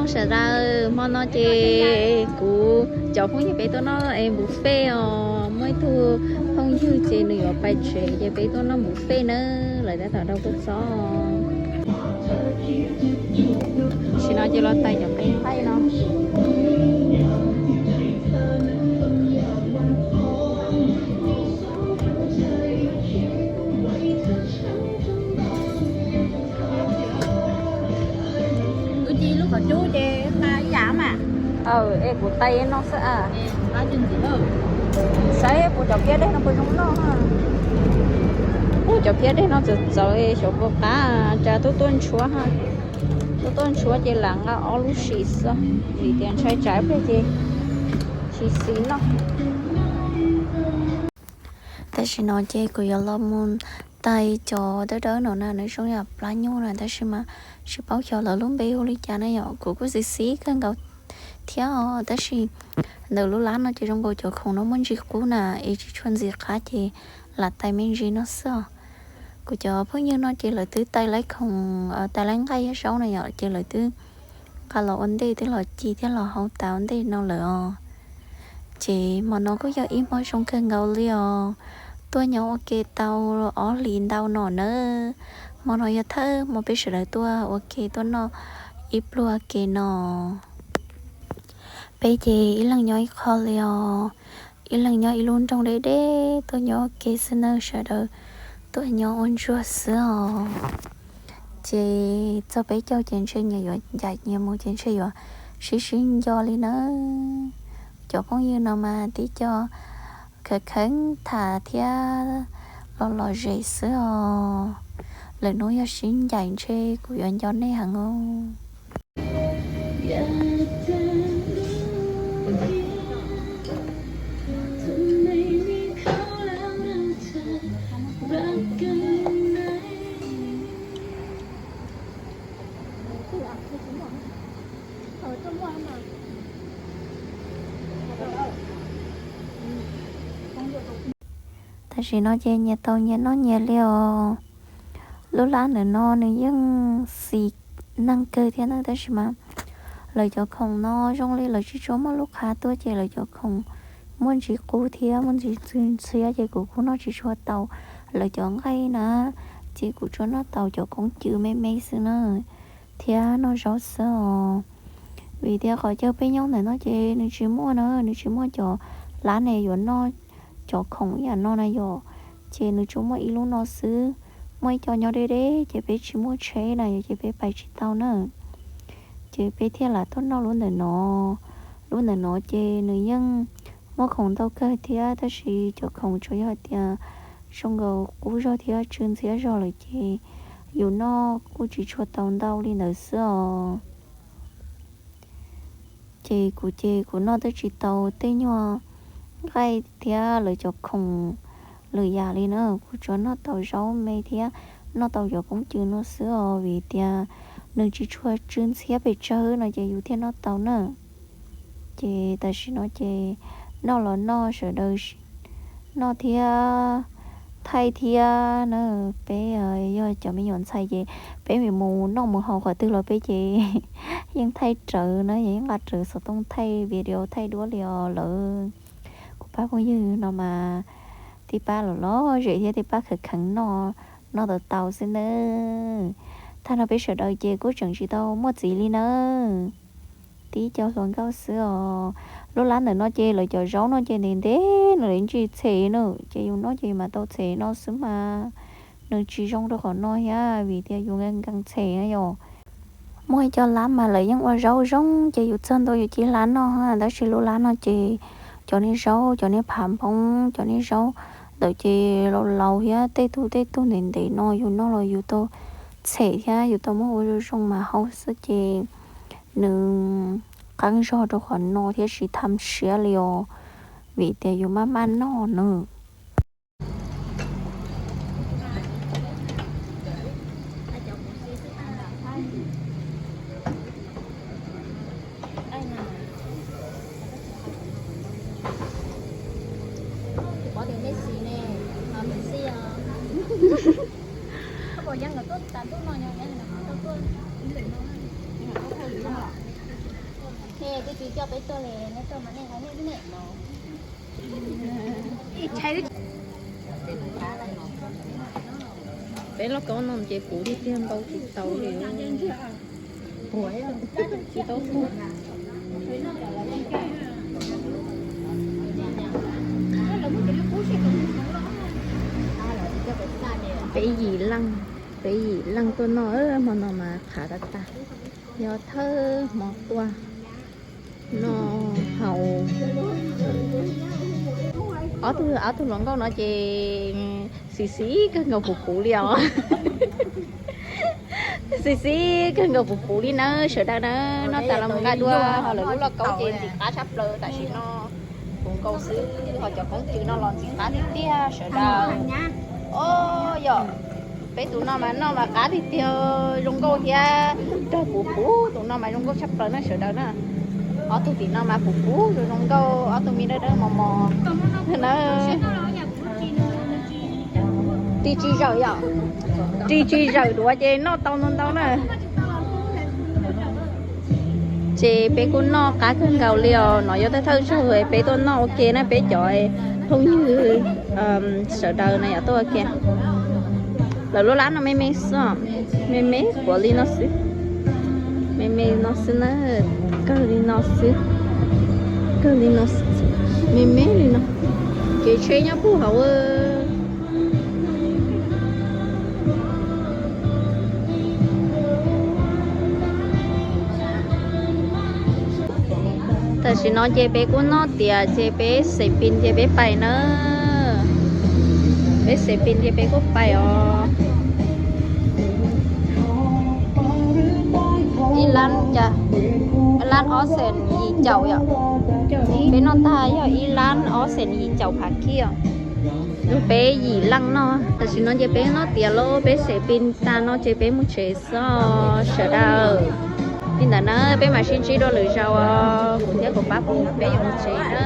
Sawv daws, hmo no ces kuv cov phooj ywg peb tuaj noj buffet os. Muaj ib tug phooj ywg ces nws yuav pais tsev ces peb tuaj noj buffet nawb. Lawv tab tom rau kua txob. Tam sim no ces los tais cov nqaij no. Kuv cia lub qhov cub ces tais ib yam mas. Es kuv tais no xwb a. Saib kuv cov phiab dej no puas zoo noj. Kuv cov phiab dej no txawv txawv, xyov puas qab, cas tuaj tuaj ntshuab ha. Tuaj tuaj ntshuab ces lam nqa ob lub sim xwb, vim tias ntshai tsam ib pliag ces tsis xis noj. Tam sim no ces kuv yuav los mus tais cov dawb dawb no na, nws zoo yam plab nyuj na, tab sis mas tsis paub xyov lawv lub npe hu li cas na yom. Kuv kuj xis xis kawg nkaus thiab os, tab sis ntawm lub lab no ces zoo nkaus cov khoom no muaj ntsis qub na, es tsis tshua ntxim qab ces lam tais me ntsis no xwb os. Kuv cov phooj ywg no ces lawv twb tais laib khoom, tais laib nqaij thiab zaub na yom, ces lawv twb nqa los ua ntej twb los ci thiab los hau tas ua ntej no lawm os. Ces hmo no kuj yog ib hmo zoo kawg nkaus li os. Tuaj nyob ua ke tau ob hlis ntau no nawb. Hmo no yog thawj hmo peb sawv daws tuaj ua ke tuaj noj ib pluag ke no. Peb ces ib leeg nyob ib qho li os. Ib leeg nyob ib lub nroog deb deb tuaj nyob ua ke xwb nawb, sawv daws tuaj nyob ua ntsuag xwb os. Ces txog peb caug ces ntshe nyias yuav ncaim nyias mus ces ntshe yuav sib sib nco li nawb. Cov phooj ywg no mas tib co khav kheev tham thiab los lom zem xwb os. Lwm hnub yog sib ncaim ntshe kuv yuav nco nej heev os. Tam sim no ces nyias tau nyias noj nyias li os. Lub lab ntawm no nws yeej xis neeg kawg thiab na, tab sis mas lawv cov khoom no zoo li lawv tsis tshua muaj lub qhab tuaj ces lawv cov khoom muaj ntsis qub thiab muaj ntsis ntxhiab ces kuv kuj noj tsis tshua tau lawv cov nqaij na, ces kuv tsuas noj tau cov koob cw me me xwb na, thiab noj zaub xwb os. Vim tias qhov chaw peb nyob ntawm no ces nws tsis muaj na, nws tsis muaj cov lab ne yuav noj cov khoom ib yam no na yom, ces nws tsuas muaj ib lub no xwb. Muaj ib co nyob deb deb ces peb tsis muaj tsheb na yom, ces peb pais tsis tau na, ces peb thiaj lam tuaj noj lub ntawm no. Lub ntawm no ces nws yeej muaj khoom ntau kawg thiab, tab sis cov khoom tsuas yog hais tias zoo nkaus qub zog thiab tsw ntxhiab zog lawm ces yus noj kuj tsis tshua tau ntau li ntawd xwb os. Ces kuv ces kuv noj twb tsis tau tej nyuag nqaij thiab lawv cov khoom lwm yam li na, kuv tsuas noj tau zaub me thiab noj tau cov koob cw no xwb os, vim tias nws tsis tshua tsw ntxhiab pes tsawg no ces yus thiaj noj tau na. Ces tam sim no ces noj los noj sawv daws noj thiab thaij thiab na. Peb yog cov me nyuam ntxhais ces peb mus noj mus haus qhov twg los peb ces yeej thaij rawv na, yeej nqa rawv xov tooj thaij video thaij duab li os lawm. Kuv pab phooj ywg no mas tib pab los lom zem thiab tib pab khav kheev noj, noj tau tau xwb nawb. Tag no peb sawv daws ces kuj tseem tsis tau muaj txiv li nawb. Tib co hluas nkauj xwb os. Lub lab ntawm no ces lawv cov zaub no ces ntev ntev no lawv ntsis txhem na, ces yus noj ces yus mam tau txhem no xwb mas. Nws tsis zoo rau qhov no thiab vim tias yus nkees nkees txhem na yom. Muaj ib co lab mas lawv yeej ua zaub zoo ces yus txog ntua yus cia li hlab noj, tab sis lub lab no ces cov niag zaub, cov niag phav nphoov, cov niag zaub ntawd ces laus laus thiab tej tug tej tug ntev ntev no yus noj los yus tau txhem thiab yus tau muab ua zoo zoo mas hau xwb ces nws qeeb zog rau qhov no thiab tsis tham siab li os, vim tias yus maj maj noj na. Peb lauj kaub no ces puv tiag tiag, npau tsis tau li. Tsis tau. Peb yim leej, peb yim leej tuaj noj, hmo no mas qhav tag tag. Yog thawj hmo tuaj noj haus. Ob tug, ob tug hluas nkauj no ces xis xis kawg nkaus puv puv li os. Xis xis kawg nkaus puv puv li nawb sawv daws na. Noj tas los mus nqa dua, ho lawv lub lauj kaub ces ntxim qab tshaj plaws tam sim no. Puv nkaus xwb, ho cov koob cws no los ntxim qab tiag tiag sawv daws. Os, yog peb tus no mas noj mas qab tiag tiag, zoo nkauj thiab rog puv puv. Tus no mas zoo nkauj tshaj plaws na sawv daws na. Ob tug tim no mas puv puv zoo zoo nkauj, ob tug me dawb dawb mos mos na. Ris tsis zawm yom, ris tsis zawm duav ces noj tau ntau ntau na. Ces peb kuj noj qab kawg nkaus li os. No yog thawj thawj zaug peb tuaj noj ua ke na, peb cov phooj ywg sawv daws no yom tuaj ua ke. Lawv lub lab no me me xwb, me me quav li no xwb. Me me no xwb na, kawg li no xwb, kawg li no, me me li no. Kev tsheb nyob puag hauv. Tam sim no ces peb kuj noj tiav ces peb xem pin ces peb pais na. Peb xem pin ces peb kuj pais os. Ib lab, ib lab ob xees yim caum yom. Peb noj tag yog ib lab ob xees yim caum phav kij os. Peb yim leej noj, tam sim no ces peb noj tiav lauj, peb xem pin tag no ces peb mus tsev xwb sawv daws. Li ntawd na, peb mam sib ntsib dua lwm zaus os. Kuv thiab kuv pab peb yuav mus tsev na.